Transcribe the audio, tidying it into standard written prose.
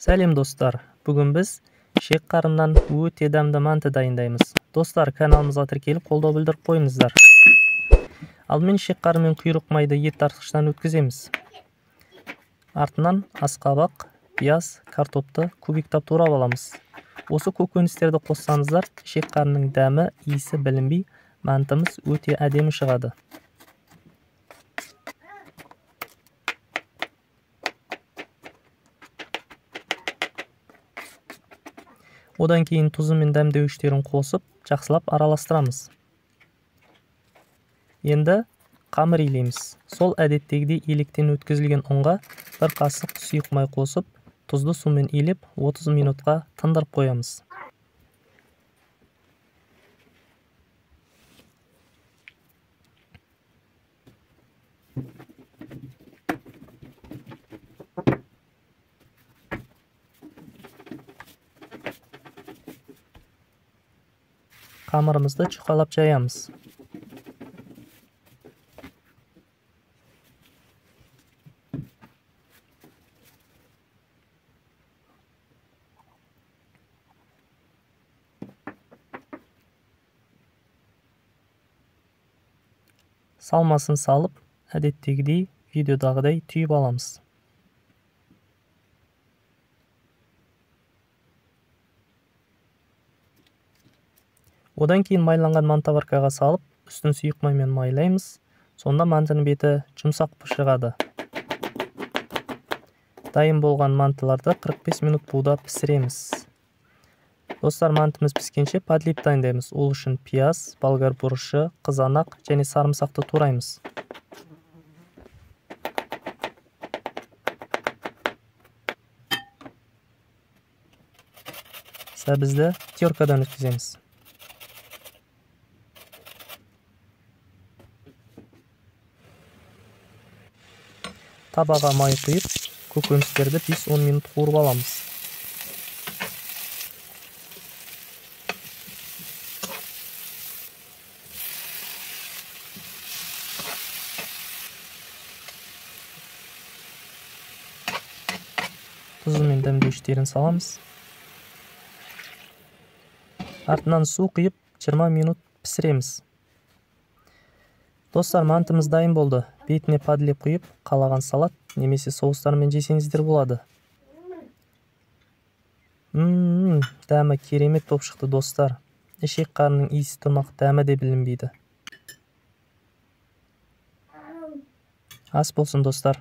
Сәлем достар, бүгін біз шек қарыннан өте дәмді манты дайындаймыз. Достар, каналымызға тіркеліп қолдау білдіріп қойыңыздар. Алдымен шек қарын мен құйрық майды ет тартқыштан өткіземіз. Артынан асқабақ, пияз, картопты кубиктап турап аламыз. Осы көкөністерді қоссаңыздар, шек қарынның дәмі, иісі білінбей, мантымыз өте әдемі шығады. Одан кейін тұзы мен дәмдеуіштерін қосып, жақсылап араластырамыз. Енді қамыр илейміз. Сол әдеттегідей електен өткізілген ұнға бір қасық сұйық май қосып, тұзды сумен илеп 30 минутқа тындырып қоямыз. Қамырымызды жұқалап жаямыз. Салмасын салып, әдеттегідей видеодағыдай түйіп аламыз. Одан кейін майланған мантоваркаға салып, үстін сұйық маймен майлаймыз. Сонда мантының беті жұмсақ шығады. Дайын болған мантыларды 45 минут буда пісіреміз. Достар, мантымыз піскенше подлив дайындаймыз. Ол үшін пияз, болгар бұрышы, қызанақ және сарымсақты тураймыз. Сәбізді теркадан өткіземіз. Табаға май құйып, көкөністерді 5-10 минут қуырып аламыз. Тұзы мен дәмдеуіштерін саламыз. Артынан су құйып, 20 минут пісіреміз. Достар, мантымыз дайын болды. Бетіне подлив құйып, қалаған салат немесе соустармен жесеңіздер болады. Дәмі керемет болып шықты, достар. Ішек қарынның иісі тұрмақ, дәмі де білінбейді. Ас болсын, достар.